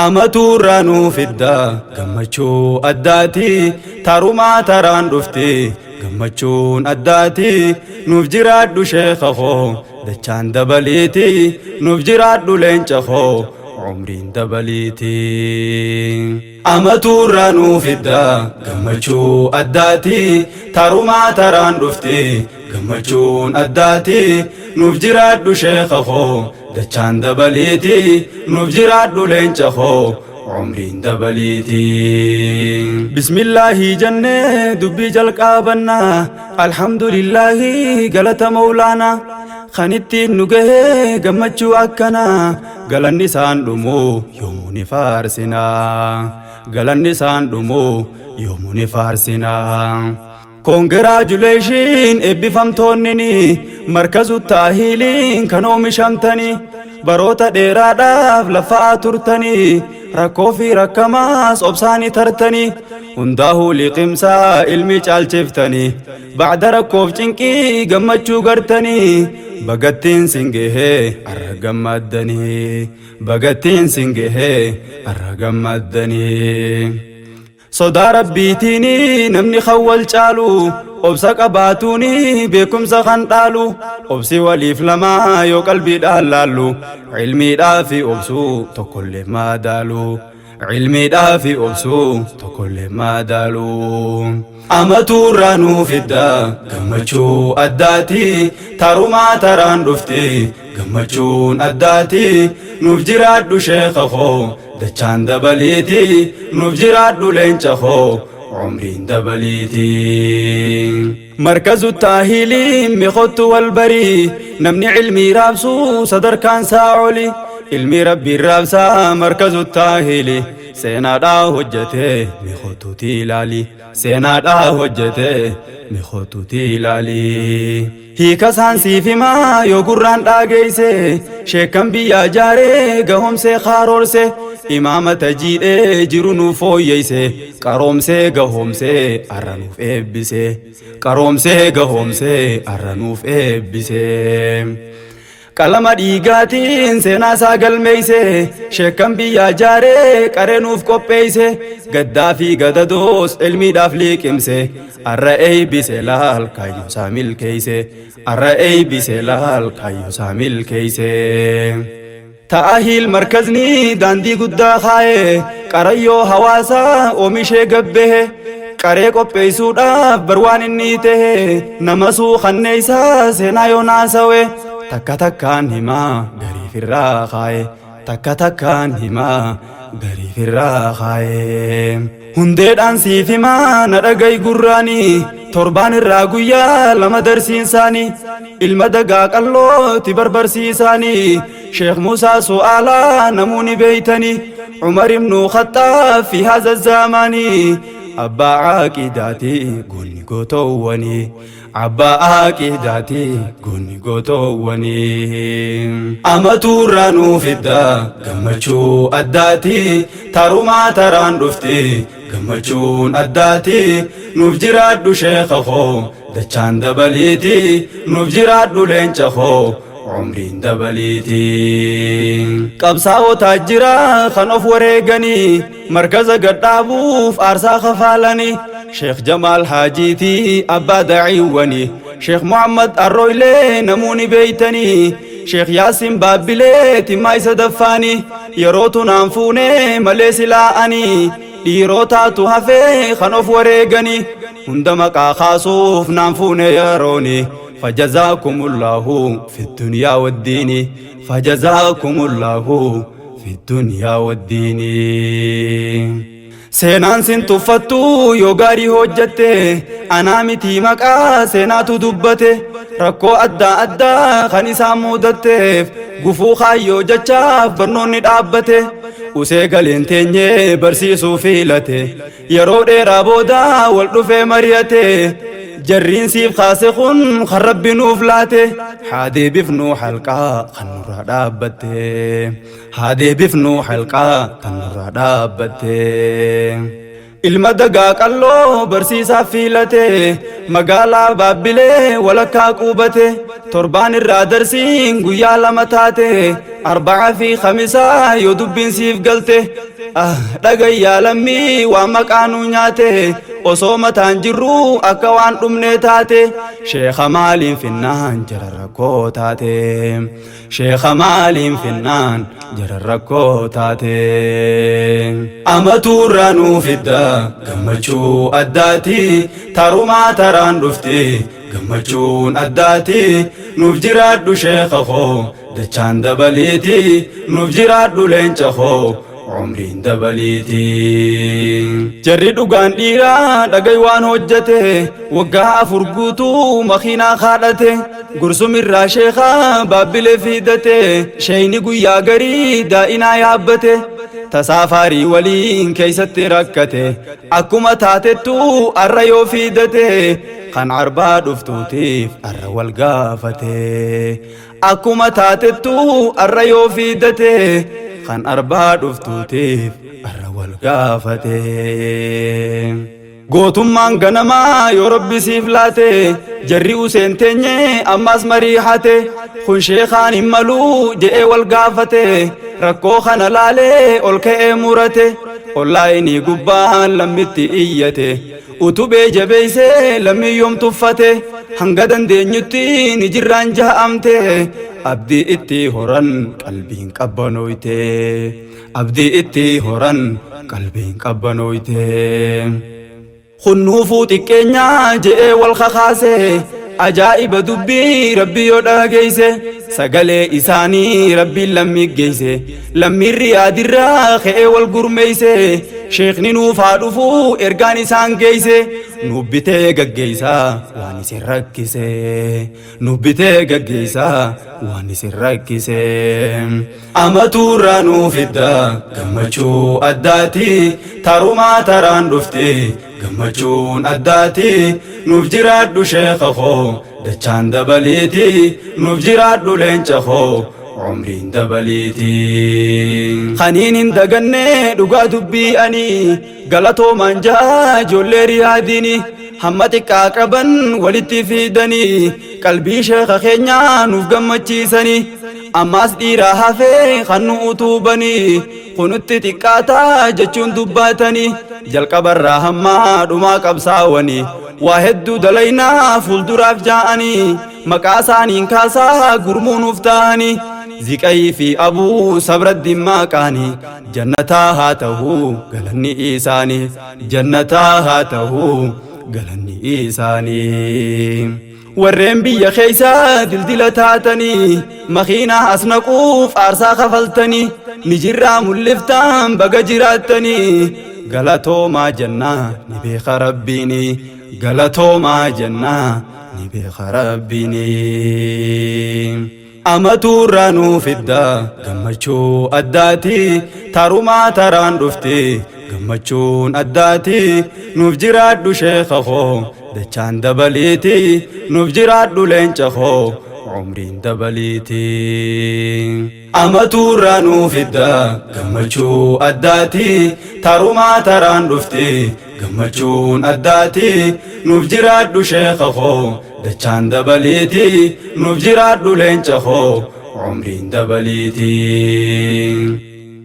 Amatuurraa nuu fidda gammachuu addaati tarumaa taraan dhufti gammachuun addaati nuuf jiraadhu sheeka koo dachaan dabaliiti nuuf jiraadhu leenca koo umriin dabaliiti. Amatuurraa nuu fidda gammachuu addaati tarumaa taraan dhufti gammachuun addaati nuuf jiraadhu sheeka koo dachaan dabaliiti nuuf jiraadhu leenca koo umriin dabaliiti. Bismillaahi jennee dubbii jalqaabannaa alhamdulillaahi galata mawlaanaa kan ittiin nu gahee gammachuu akkanaa galanni isaan dhumuu yoomuu ni faarsinaa galanni isaan dhumuu yoomuu ni faarsinaa. Congratulation eebbifamtoonni markazu taahiiliin kan oomishamtanii baroota dheeraadhaaf lafaa turtanii rakkoo fi rakkamaas obsaanii tartanii hundaa'uu liqimsaa ilmi caalchiftanii bacda rakkoof cinqii gammachuu gartanii bagattiin sin gahee arra gammaddanii bagattiin sin gahee arra gammaddanii. Sodaa rabbiitiin namni kan wal caalu obsa qabaatuun beekumsa kan dhaalu obsi waliif lamaa yoo qalbiidhaan laallu ilmiidhaa fi obsuu tokkollee madaalu ilmiidhaa fi obsuu tokkollee madaalu. Amatuurraa nuu fidda gammachuu addaati tarumaa taraan dhufti gammachuun addaati nuuf jiraadhu sheeka koo dachaan dabaliiti nuuf jiraadhu leenca koo umriin dabaliiti. Markazu taahiiliin miqottu wal barii namni ilmii raabsuu sadarkaan isaa oli ilmi rabbiin raabsaa markazu taahiili seenaadhaa hojjete miqottuuti ilaali seenaadhaa hojjete miqottuuti ilaali. Hiika isaan siif himaa yoo gurraan dhaageeyse sheekkan biyyaa jaaree gahoomsee kaaroorse imaamata jiidhee jiru nuuf fooyyeyse qaroomsee gahoomsee arra nuuf eebbise qaroomsee gahoomsee arra nuuf eebbise. Qalama dhiigaatiin seenaa isaa galmeeyse sheekkan biyyaa jaaree qaree nuuf qopheeyse gaddaa fi gadadoos ilmiidhaaf liqimse arra eeybise laal kaayyoo isaa milkeeyse arra eeybise laal kaayyoo isaa milkeeyse. Ta'ahiil markazni daandii guddaa kaa'e qarayyoo hawaasaa oomishee gabbehe qaree qopheessuudhaaf barwaan inni tahe nama suukanneessaa seenaa yoo naasawe takka takkaan himaa gariif irraa kaa'e takka takkaan himaa gariif irraa kaa'e. Hundeedhaan siif himaa na dhagayi gurraanii torbaan irraa guyyaa lama darsiinsaanii ilma dagaa qallooti barbarsiisaanii Sheekh Musaa Su'aalaa namuuni beeytanii Umar ibnu Khaxaab fi haza zamaanii abbaa caaqidaati goonni gootowwanii abbaa aaqidaati goonni gootowwanii. Amatuurraa nuu fidda gammachuu addaati tarumaa taraan dhufti gammachuun addaati nuuf jiraadhu sheeka koo dachaan dabaliiti nuuf jiraadhu leenca koo umriin dabaliiti. Qabsaa'otaa jira kan of wareeganii markaza gadhaabuuf aarsaa kafaalanii Sheekh Jamaal Haajiitii abbaa daciiwwanii Sheekh Muhammad Arrooylee namuuni beeytanii Sheekh Yaasin Baabbilee timmaa isa daffaanii yeroo tunaan fuunee malee silaa'anii dhiirotaatu hafee kan of wareeganii hunda maqaa kaasuuf naan fuune yerooni فجزاكم الله في الدنيا والدين فجزاكم الله في الدنيا والدين Seenaan sin tuffattu yoo gaarii hojjatte anaa miti maqaa seenaatu dubbate rakkoo adda addaa kan isaan mudatteef gufuu kaayyoo jechaaf barnoonni dhaabbate usee galeen teenyee barsiisuu fiilate yeroo dheeraa booda wal dhufee mari'ate jarriin siif kaase kun kan rabbi nuuf laate haa deebifnuu halqaa kan nurraa dhaabbatte haa deebifnuu halqaa kan nurraa dhaabbatte. Ilma dagaa qalloo barsiisaaf fiilate, magaalaa Baabbilee walakkaa quubate. Torbaan irraa darsiin guyyaa lama taate, arba'a fi khamisaa yoo dubbiin siif galte. Ah, dhagayyaa lammii waan maqaa nuu nyaate, osoo mataan jirru akka waan dhumnee taate. Sheekha maaliin finnaan jara rakkoo taate? Sheekha maaliin finnaan jara rakkoo taate? Amatuurraa nuu fidda gammachuu addaati, tarumaa taraan dhufti gammachuun addaati. Nuuf jiraadhu sheekha koo, dachaan dabaliiti. Nuuf jiraadhu leenca koo, umriin dabaliiti. Jarri dhugaan dhiiraa dhagay waan hojjete, waggaa 4 guutuu makiinaa kaadhate. Gursumirraa sheekaa Baabbilee fiidate, sheeyni guyyaa garii daa'inaa yaabbate. Tasaafarii waliin keessatti rakkate, akkuma taatettu arra yoo fiidate, kan arbaa dhuftuutiif arra wal gaafate. Akkuma taatettu arra yoo fiidate, kan arbaa dhuftuutiif arra wal gaafate. Gootummaan ganamaa yoo Rabbi siif laate, jarri useen teenye ammas marii hate. Kun sheekaan hin maluu je'ee wal gaafate. Rakkoo kana laalee ol ka'ee murate, onlaayinii gubbaan lammitti iyyate. Utubee jabeeysee lammii yoom tuffate? Hanga dandeenyutti ni jirraan ja'amte. Abdii itti horan qalbiin qabbanooyte, abdii itti horan qalbiin qabbanooyte. Kunnuufuu xiqqeenyaa je'ee wal kakaase. Ajaa'iba dubbii Rabbi yoo dhageeyse, sagalee isaanii Rabbiin lammii geeyse. Lammiin Riyaadirraa ka'ee wal gurmeeyse, sheekni nuuf haa dhufuu ergaan isaan geeyse. Nuuf bitee gaggeeysaa waan isin rakkise, nuuf bitee gaggeeysaa waan isin rakkise. Amatuurraa nuu fidda gammachuu addaati, tarumaa taraan dhufti gammachuun addaati. Nuuf jiraadhu sheekha koo, dachaan dabaliiti. Nuuf jiraadhu leenca koo, umriin dabaliiti. Kaniin hin daganne dhugaa dubbii ani galatoomaan jaa ijoollee Riyaadiini, hamma xiqqaa qaban walitti fidanii qalbii sheekha keenyaa nuuf gammachiisanii. Ammaas dhiiraa hafee kan nu utubanii, kunutti xiqqaataa jechuun dubbatanii. Jalqabarraa hammaa dhumaa qabsaawanii waa hedduu dalaynaa fuulduraaf jaa'anii, maqaa isaaniin kaasaa gurmuu nuuf ta'anii. Ziqayii fi Abuu Sabraddiin maqaanii jannataa haa ta'uu galanni isaanii, jannataa haa ta'uu galanni isaanii. Warreen biyya keessa dildila taatanii makiinaa as naquuf aarsaa kafaltanii, ni jirraa mul'iftaan baga jiraattanii. Galatoomaa jennaa, ni beeka Rabbiini. Galatoomaa jennaa, ni beeka Rabbiini. Amatuurraa nuu fidda gammachuu addaati, tarumaa taraan dhufti gammachuun addaati. Nuuf jiraadhu sheekha koo, dachaan dabaliiti. Nuuf jiraadhu leenca koo, umriin dabaliiti. Amatuurraa nuu fidda gammachuu addaati, tarumaa taraan dhufti gammachuun addaati. Nuuf jiraadhu sheekha koo, dachaan dabaliiti. Nuuf jiraadhu leenca koo, umriin dabaliiti.